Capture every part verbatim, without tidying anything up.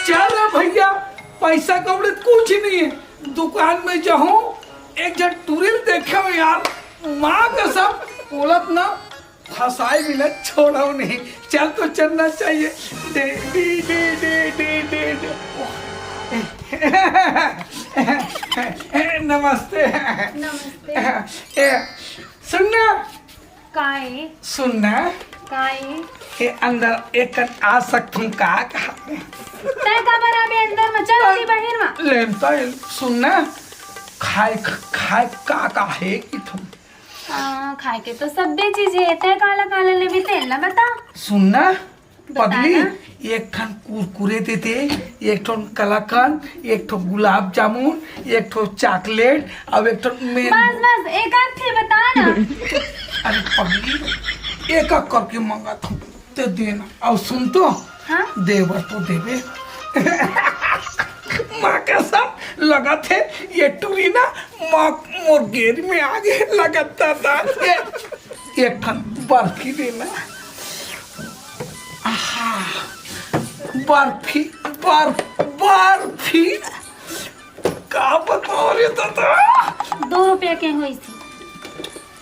चल रे भैया, पैसा कौड़ी कुछ नहीं है। दुकान में जाहूं, एक झन टुरी ल देखे हंव यार, माँ कसम, बोलत ना फंसाए बिना छोड़व नहीं। चल तो चलना चाहिए। दे, दे, दे, दे, दे, दे, दे। नमस्ते। नमस्ते। ए, सुन ना। काय? सुन ना। काय? ए, अंदर एक कन आ सकथूं का कहा? तै काबर आबे अंदर में? चल अभी बाहिर में। लेन तो सुन ना। खाए, खाए का का हे कि तुम? आ, खाए के तो सब्बे चीज हे, तै काला काला लेबे तेन ला बता। सुन ना, बता पगली, ना। एक ठन कुरकुरे दे दे, एक ठन कलाकंद, एक ठो गुलाब जामुन, एक ठो चॉकलेट, अउ एक ठो मेन। बस, बस, एक आध ठे बता ना। अरे पगली, एक एक करके मंगाथंव, ते देना। अउ सुन तो, हाँ? देबर तो देबे। माँ कसम, लगत हे, ये टुरी ना, माँ मोर गेर में आगे लगत दादा। ए, एक ठन बर्फी देना। आहा, बर्फी, बर्फ, बर्फी। का बताओ रे दादा? दो रुपया के होइस।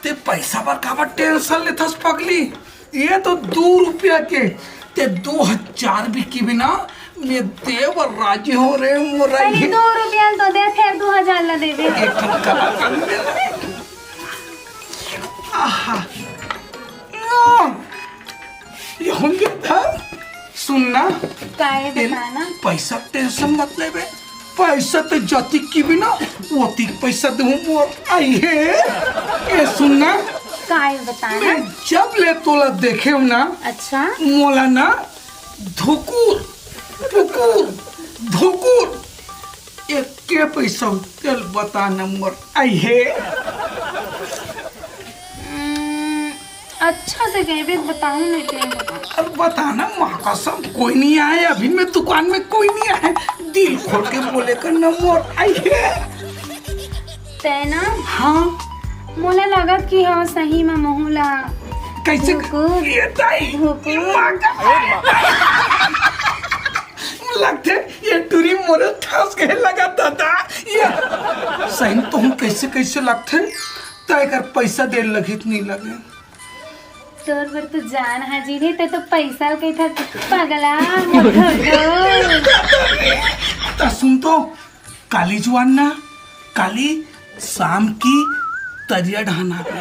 ते पैसा बर काबर टेंशन लेथस पगली? ये तो दो रुपया के, ते दो हजार भी किबे ना, मैं दे बर राजी हों रे मोरा। अरे, ये दो रुपया ल तो दे, फेर दो हजार ला देबे। एक ठन कलाकंद दे। आहा। ये हम के था? सुन ना। काय ए, बता ना? पैसा टेंशन मत लेबे। पैसा तो जतिक किबे ना, ओतिक पैसा देहूं मोर। अइहे। ए, सुन ना। काय बता ना? मैं जब ले तोला देखेंव ना, अच्छा। मोला ना धुकुर, पुकुर, धुकुर। एके पैसा तेल बता ना मोर। अइहे। हम्म, अच्छा से कहिबे त बताहूं, नहीं ते बता। अरे बता ना, माँ कसम, कोई नहीं आए अभी, मैं दुकान में कोई नहीं आए, दिल खोल के बोले कर ना मोर। अइहे। तै ना? हाँ। मोला लगत कि हाँ, सही में महूं ला कैसे? धुकुर। ये दाई, धुकुर। माँ का लगथे, ये टुरी मोरे ठस के लगत दादा। ये सही में तो हम कैसे, कैसे लगथे? तय कर, पैसा दे लगित नहीं लगे। तोर बर तो जान हाजिर हे, तै तो पैसा ल कहिथस पगला, मोर घोटो। त सुन तो, काली जुआन ना, काली शाम की तरिया ढाना पे।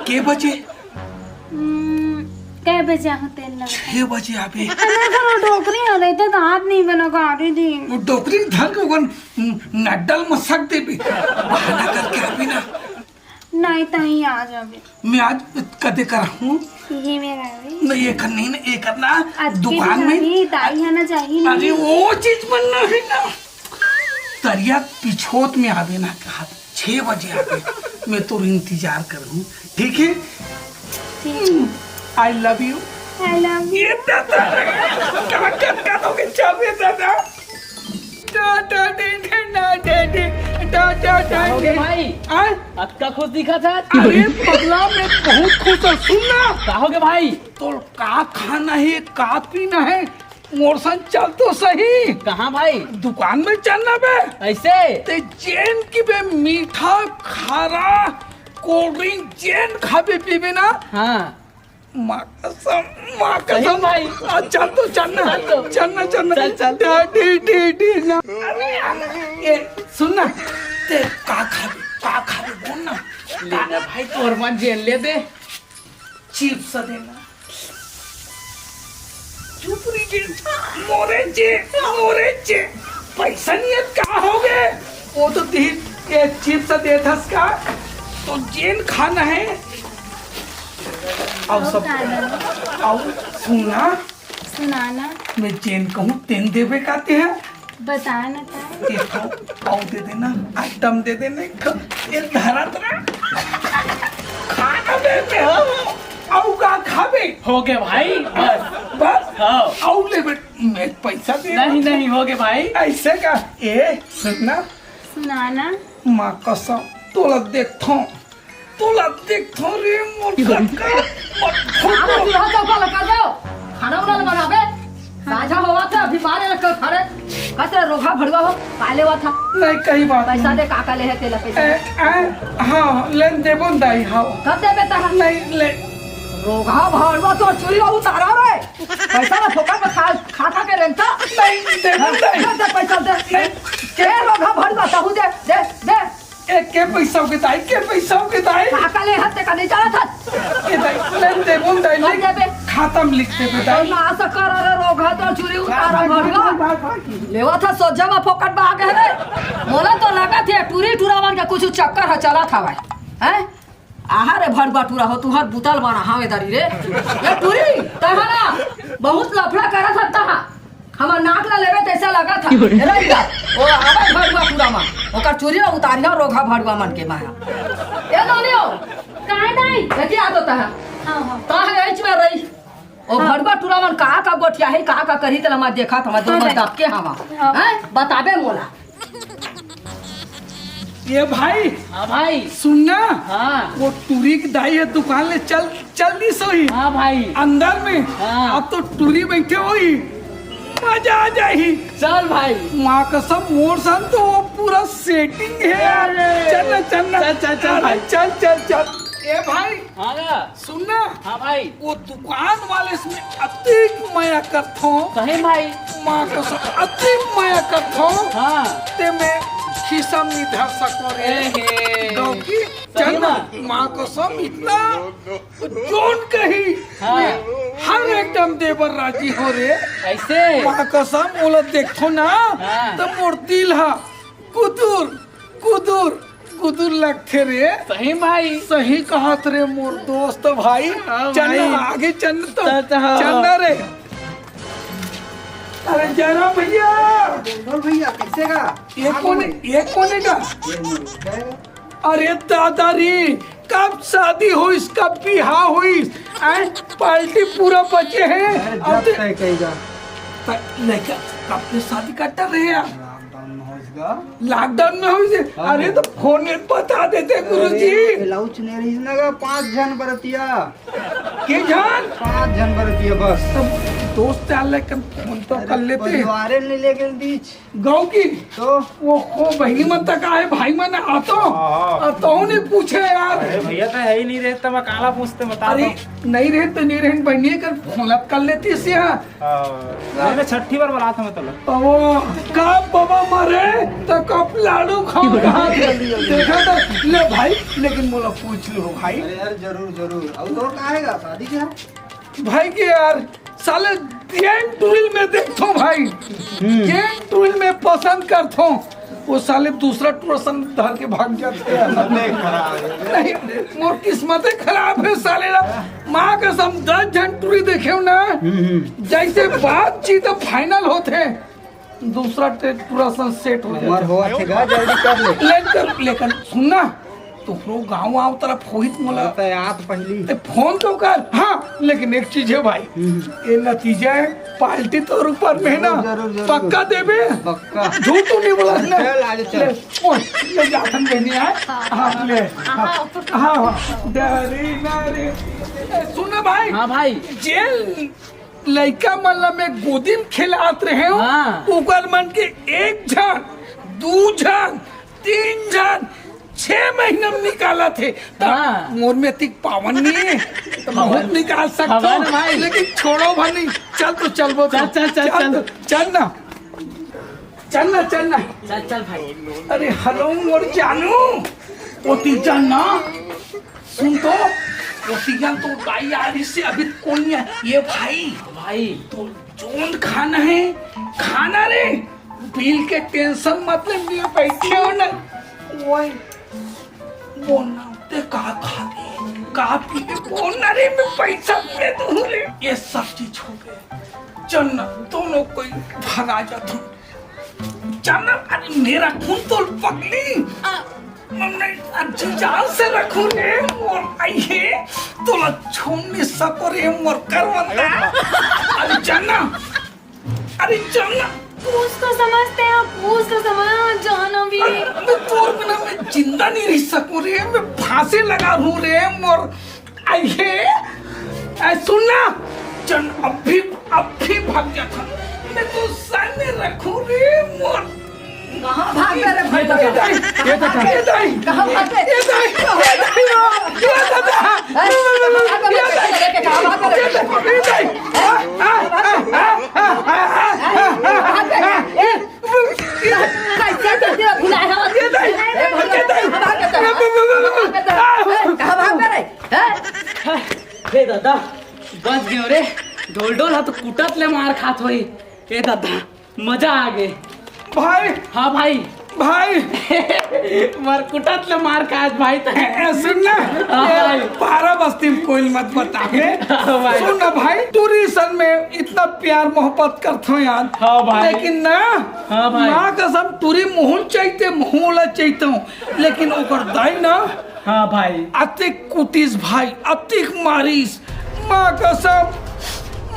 के बजे? हम्म, कै बजे आहूं तेन ला? छह बजे आबे। अरे, तो डोकरी हो रही थी, तो हाथ नहीं बना, गाड़ी दी। वो डोकरी धर के ओकन नड्डल मसक देबे। बहाना करके आबे ना। नहीं, तहीं आ जाबे। मैं आज कदे कर हूँ? ये मेरा है। नहीं, ये कर नहीं ना, ये करना। आज की दुकान में नहीं, दाई है ना, चाहिए अरे, नहीं। वो चीज बनना है ना। तरिया पिछोत में आबे ना, कहा छह बजे आबे। मैं तो इंतजार कर हूँ, ठीक है? ठीक। I love you। I love you। ये दादा, कहाँ कट कट हो गए, चल रे दादा। टाटा दे दे ना दे दे, टाटा दे का हो गे दे। भाई? आय? अतका खुश दिखत हस? अरे पगला, मैं बहुत खुश हूँ। सुन ना। का हो गे भाई? तोर का खाना है, का पीना है, मोर संग चल तो सही। कहाँ भाई? दुकान में चल ना बे। ऐसे? ते जेन किबे मीठा, खारा, कोल्ड ड्रिंक जेन खाबे पीबे ना, हाँ। माँ कसम, माँ सही कसम। भाई। आ, चल तो, चल ना। चल तो। चल ना, चल ना। चल, चल। डे, डे, डे, डे ना। अरे, अरे, ए, सुन ना। ते का खाबे, का खाबे, बोल ना। ले ना भाई, तोर मन जेन ले दे। चिप्स दे ना। चुप रही जे, मोरे जे, मोरे जे। पैसा नहीं है, का हो गए? वो तो तीन, ये चिप्स दे थस का? तो जेन खाना है, अउ अउ सब, खाना। अउ सुना, सुनाना। मैं जेन कहूँ, तेन देबे काते हैं। बता ना का। एक ठो अउ दे देना, आइटम दे देना एक ठो। ये धरत ना। खाना दे दे हो। अउ का खाबे? हो गया भाई, बस। बस? हाँ। अउ ले बेट, मैं पैसा दे। नहीं, नहीं, हो गया भाई। ऐसे का? ए, सुन ना। सुनाना। माँ कसम, तोला देखथों। तोला देखथो रे मोर सरकार, मत आबे, तू यहाँ चौका लगा दो। खाना उना ल बनाबे। साझा होवा था, अभी मारे रखो खड़े। बस रे, रोगहा भड़ुआ हो, का लेवा था? नहीं, कहीं बात पैसा नहीं। दे, का का ले हे तेला पैसा? ए, ए, हाँ, लेन देबो न दाई, हाँ। कब देबे तहा? नहीं, ले। रोगहा भड़ुआ, तोर चूरी ला उतारा रे। पैसा ला फोकट में खा, खा, खा के रेंगता। नहीं, देबो न दाई। दे, दे पैसा दे। नहीं। के रोगहा भड़ुआ, तहू दे, दे, दे। ए, के पैसा के दाई, के पैसा के दाई? का का ले हत्ते का नहीं चलत हस? ए दाई, लेन देबो न दाई, कब ले देबे? खाता में लिख देबे दाई। ना सकर रे रोगहा, तोर चूरी उतारा भड़ुआ। लेवा था सोझा में फोकट में आ गए रे। मोला तो लगत हे टूरी टूरा मन के कुछ चक्कर ह चलत हवय। हैं? आहा रे भड़ुआ टूरा हो, तुहर बुतल बना हावे दारी रे। ये टूरी, तहा ना बहुत लफड़ा करत हस तहा। हमर नाक ला लेबे तइसे लगत हे। ए रइगा, ओ आवे भड़ुआ टूरा मन, ओकर चूरी ला उतारिहा रोगहा भड़ुआ मन के माया। ए नोनियो, काय दाई? एती आ तो तहा। हाँ, हाँ। तहा एच में रही। ओ हाँ। भड़ुआ टूरा मन का का गोठियाही, का का करही, तेला मैं देखत हवं, दो हाँ, मन दाई। दबके हवं। हाँ। हैं? बताबे मोला। ये भाई, हाँ भाई। सुन ना, हाँ। वो टूरी के दाई हे दुकान ले चल, चल दी सोही। हाँ भाई। अंदर में। हाँ। अब तो टूरी बइठे होही, मजा आ जाही। चल भाई। माँ कसम, मोर संग तो वो पूरा सेटिंग हे यार। अरे। चल ना, चल ना। चल, चल, चल अरे, भाई। चल, चल, चल। ए भाई, हाँ ना। सुन ना। हाँ भाई। वो दुकान वाले से मैं अतिक मया करथों। सही भाई। माँ कसम, अतिक मया करथों। हाँ। ते मैं खिसम नहीं धर सको रे। ए हे। गाँव की सही चल ना। बात। माँ कसम, इतना जोन कही, हाँ। मैं हर एकदम देबर राजी हो रे। ऐसे? माँ कसम, ओला देखो ना, हाँ। तो मोर दिल हा कुदुर, कुदुर, कुदुर लगथे रे। सही भाई। सही कहत रे मोर दोस्त भाई। हाँ चल भाई। ना, आगे चल तो। चल, चल, हाँ। चल ना रे। अरे जयराम भैया। बोल भैया, कैसे का? ये हाँ, कौन है? बोल। ये कौन है का? ये मोर दोस्त है। अरे दादा रे, कब शादी होइस, कब बिहाव होइस? आय, पार्टी पूरा बचे हे। अरे, अब जब ते तय कहेगा। त लइका कब ले शादी करता रहे यार? लॉकडाउन में होइस गा। लॉकडाउन में होइस हे? हाँ। अरे, तो फोन में बता देते, गुरुजी। अरे, अलाउच नहीं रही ना गा, पाँच झन बरतिया। के झन? पाँच झन बरतिया बस। तब दोस्त यार लेकिन फोन तो अरे, कर लेते। परिवारे नहीं लेके बीच। गाँव की? तो? वो, वो बहिनी मन तक आए, भाई मन आ तो? हाँ, हाँ। आ तो नहीं पूछे यार। अरे भैया, तो है ही नहीं रहे, तो मैं काला पूछते, बता अरे, दो। नहीं रहे तो नहीं रहे, बहिनी कर फोन कर लेती से यहाँ। हाँ। नहीं, मैं छठी बार बुलाता मैं तो। वो कब बाबा मरे, तो कब लाडू खाऊंगा। देखा तो, ले भाई, लेकिन मोला पूछ लो भाई। अरे यार, जरूर, जरूर। अब तो का आएगा, शादी क्या? भाई के यार, साले जेन टूरी ल मैं देखथों भाई, हम्म। जेन टूरी ल मैं पसंद करथों, वो साले दूसरा टूरा संग धर के भाग जाथे। किस्मते खराब हे। नहीं, मोर किस्मते खराब हे साले ला। माँ कसम, दस झन टूरी देखेंव ना, हम्म, हम्म। जइसे बातचीत फाइनल होथे, दूसरा टे-, टूरा संग सेट हो जाथे। होवत हे गा, जल्दी कर ले। लेकिन, लेकिन सुन ना, तोहरो गाँव वाँव तरफ होही त मोला। अरे, त याद पहिली। ए, फोन तो कर। हाँ, लेकिन एक चीज हे भाई, हम्म। ये नतीजा हे, पार्टी तोर ऊपर में हे ना। जरूर, जरूर, जरूर। पक्का देबे? पक्का। झूठ तो नहीं बोला ना? चल, आगे चल। ले, ओए, ले जा, हम लेने आए। हाँ। हाँ, ले। हाँ, हाँ। हाँ, हाँ। डरी ना रे। ए, सुन ना भाई। हाँ भाई। जेल लइका मन ला मैं गोदी म खेलात रहेंव, हाँ। ओकर मन के एक झन, दू झन, तीन झन, छह महीना म निकालत हे। त हाँ। मोर में अतिक पावर नहीं हे, त बहुत निकाल सकथों, हवन भाई। लेकिन छोड़ो भाई, नहीं। चल तो चलबो तो। चल, चल, चल, चल चल। तो, चल ना। चल ना, चल ना। चल, चल भाई। अरे हेलो मोर जानू, ओती चल ना। सुन तो, ओती चल तो दाई आ रही से अभी कोई नहीं है। ये भाई, भाई। तो जोन खाना हे, खाना रे। बिल के टेंशन मत ले, मैं बैठे हों ना। ओए, बोल ना, ते का खाबे, का पीबे, बोल ना रे, मैं पैसा दे दूँ रे। ये सब चीज हो गए। चल ना, दोनों कोई भगा जाथन। चल ना, अरे मेरा खून तो पगली। आ, मैं अच्छी जान से रखूँ रे, मोर आई हे, तोला छोड़ नहीं सको रे, मोर करवंदा। अरे चल ना, अरे चल ना। पूछ तो समझते हैं, पूछ तो समझ, जाना भी। अरे, मैं तोर बिना मैं जिंदा नहीं रह सकूँ रे, मैं फांसी लगा लूँ रे, मोर आई हे, ऐ सुन ना, चल अभी, अभी भाग जाथन। मैं तो संग रखो रे मोर। कहाँ भाग रहे रे भाई? ये दाई, ये दाई, ये दाई। कहाँ भाग रहे? ये दाई, ये दाई, ये दादा। हैं? कहाँ भाग रहे? लेके कहाँ भाग रहे? ये दाई, ये दाई। आ, आ, आ, आ, आ, आ, आ, आ, आ, आ, आ। कैसे तो तेरा भुलाया हुआ? ये दाई, ये दाई। कहाँ भाग रहे? कहाँ भाग रहे? हैं? हे दादा, बच गयो रे। ढोल ढोल हा तो कुटत ले मार खात होई। हे दादा, मजा आ गए। भाई, हाँ भाई, भाई। मार कुटत ले मार खात भाई त। ए, सुन ना, हाँ, ए, भाई। पारा बस्ती में कोई मत बतावे। हाँ, भाई। सुन ना भाई, टूरी सन में इतना प्यार मोहब्बत करत हो यार। हाँ, भाई। लेकिन ना, हाँ, भाई। माँ कसम टूरी मुहुल चाहते, मुहुल चाहते हूँ, लेकिन ओकर दाई ना, हाँ भाई। अतिक कुटिस भाई, अतिक मारिस। माँ कसम,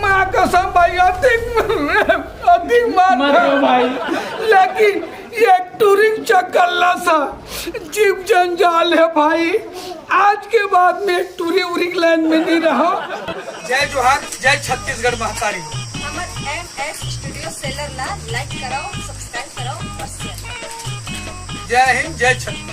माँ कसम भाई, अतिक, अतिक मार। मत रो भाई। लेकिन ये टूरिंग चक्कर ला सा जीव जंजाल है भाई। आज के बाद में टूरी उरी लाइन में नहीं रहा। जय जोहार, जय छत्तीसगढ़ महतारी। हमर एम एस स्टूडियो सेलर ला लाइक कराओ, सब्सक्राइब कराओ और शेयर कराओ। जय हिंद, जय छत्तीसगढ़।